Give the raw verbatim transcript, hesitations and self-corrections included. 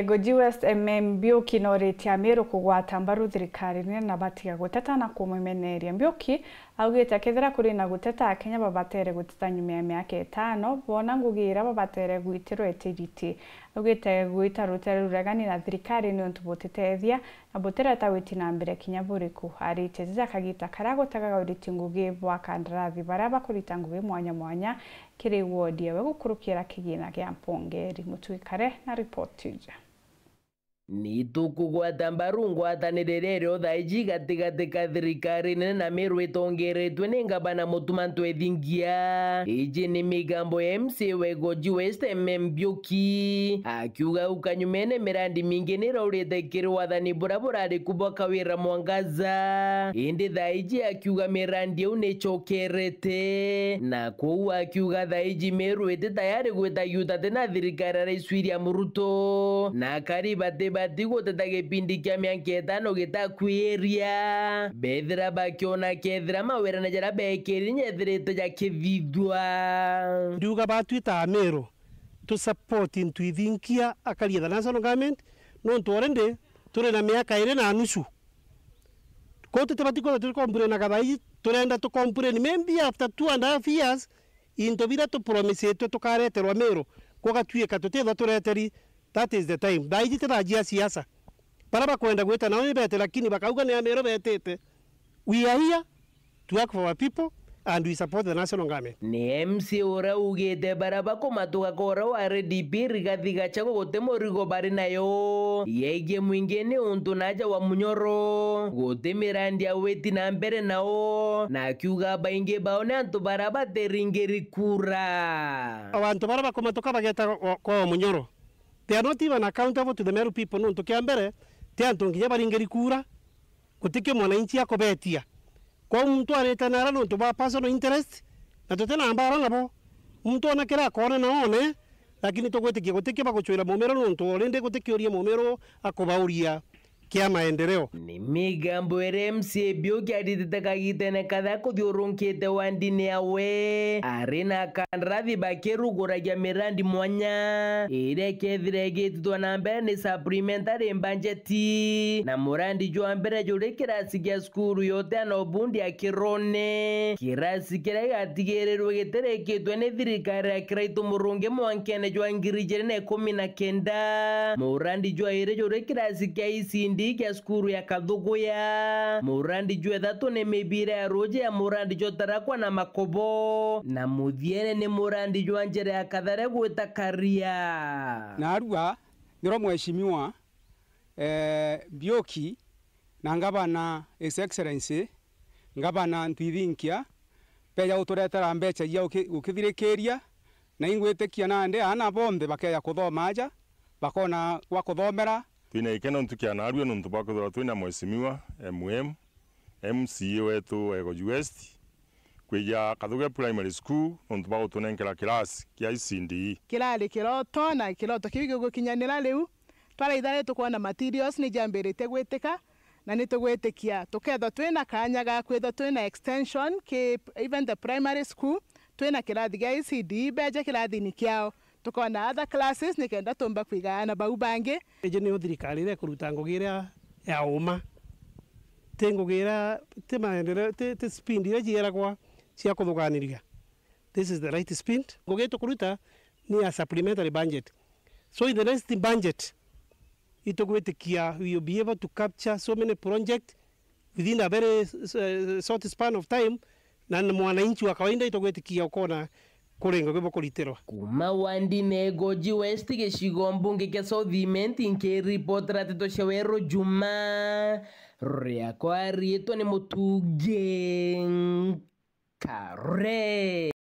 Goji West M M Mbiuki noritie Amiru kugwata mbaru thirikari nene na batiga guteta na kumumeneria. Mbiuki augite kethira kuri na guteta, Akenya babatere guteta nyuma ya miaka itano, boona ngugi iria babatere gwitirwa itiriti. Augite gwita rutere ruregani na thirikari niuntu butitethia na butireta witi na mbere kinya buriku. Aritie jaja kagita karia gutegaga uriti ngugi bwa kandarathi baria bakurita ngugi mwanya mwanya kiri wodi yawe gukurukira kigina gia mpongeri. Mutwikare na ripoti iji. Ni tukugwata mbaru ngwataniro iria iri o thaa iji gatigati ka thirikari nene na Miru itongeretwe ni ngavana Mutuma Ntwethingia. Iji ni migambo ya M C A wa Goji West M M Mbiuki akiuga au kanyumene mirandi mingi ni iraurite kiri wathani buria burari ku bwa Kawira Mwangaza, indi thaa iji akiuga mirandi iu ni icokerete, na kwou akiuga thaa iji Miru iti tayari gwita yutate na thirikari ya Rais William Ruto, na akari batibati guteta gipindi kia miaka itano gitakwiria, bethira bakiona kethira mawirane jaria beekiri nyethirite jakithithua. Ndiuga batwita Amiru tu support Ntwethingia akarie the national government, nontu already turi na miaka iri na nusu. Kwou tutibati kwithirwa turi complain na thaa iji, turenda tu complain maybe after two and a half years, into biria tu promisitwe tukareterwa Miru, gugatwika tutithwa tureteri. That is the time. Thaa iji ti thaa jia siasa. Baria bakwenda gwita nao ni bete, lakini bakauga ni Amiru betite. We are here to work for our people and we support the national government. Ni M C A uria ugite baria bakumatuka kora wa R D P Rigathi Gachagua guti murigo bari nayo. Yegie mwingi ni untu naja wa Munyoro, guti mirandi ya witi na mbere nao, na akiuga baingi bao ni antu baria batiringiri kura. Antu baria bakumatuka bageta kwa, kwa Munyoro, they are not even accountable to the Meru people, nontu kia mbere ti antu nginya baringiri kura. Gutikio mwananchi akubetia. Kwou muntu arite nara nontu bwa personal interest, na tuti na mbara nabo. Muntu ona kira akoona na one, lakini tugwitikia gutikio bagucwira Mumiru nontu already gutikiuria Mumiru akubauria kia maendeleo. Ni migambo iria M C A Mbiuki aritite kagitene katha kuthiurunkite wandini yawe, ari na kandarathi bakiruguragia mirandi mwanya iria ikethira igitithwa na mbere ni supplementary budget. Na murandi jwa mbere juri kirasi gia cukuru yote ya Nobundi ya Kirone, kirasi kiria gigatigirirwe gitirikitwe ni thirikari ya Kiraitu Murungi mwankene jwa ngiri ijiri na ikumi na kenda. Murandi jwa iri juri kirasi kia E C D kia cukuru ya Kathuguya. Murandi jwa ithatu ni mibira ya ruji ya murandi jwa Tarakwa na Makobo, na muthiene ni murandi jwa njira ya Kathare gwita Karia. Narua niro mheshimiwa, eh, Mbiuki na ngavana, His Excellency Ngavana Ntwithinkia, beja guturetera mbeca cia guki-, gukithirikiria, na ingwitikia nandi aana bonthe bakeja kuthoma aja, bakona gwa kuthomera. Twina gikeno ntuku ya narua nontu bwa kwithirwa twina mheshimiwa M M, M C A wetu wa Igoji West, kwija Kathuge Primary School nontu bwa gutunenkera kirasi kia E C D. Kirari kiroto, na kiroto kiu gigukinyanira riu. Twaraitha ri tukwona materials ni ciambiritie gwitika, na ni tugwitikia tukethwa twina kanya ga kwithwa twina extension ki even the primary school, twina kirathi gia E C D beje kirathini kiao, tukona other classes nikenda tumba kwiga aana bau bangi. Iji niyo thirikari iria ikuruta ngugi iria ya uma, ti ngugi iria, ti maendeleo, ti, ti spend iria cieragwa cia kuthuganiria. This is the right spend. Ngugi itukuruta ni ya supplementary budget. So in the next budget, itugwitikia we will be able to capture so many projects within a very, uh, short span of time, na mwananchi wa kawaida itugwitikia ukona kuri ngugi bukuritirwa. Kuma wandine Igoji West, gicigo mbunge kia South Imenti, nkiripotera nteto cia Weru Juma, riakwa riitwa ni Mutungi Kare.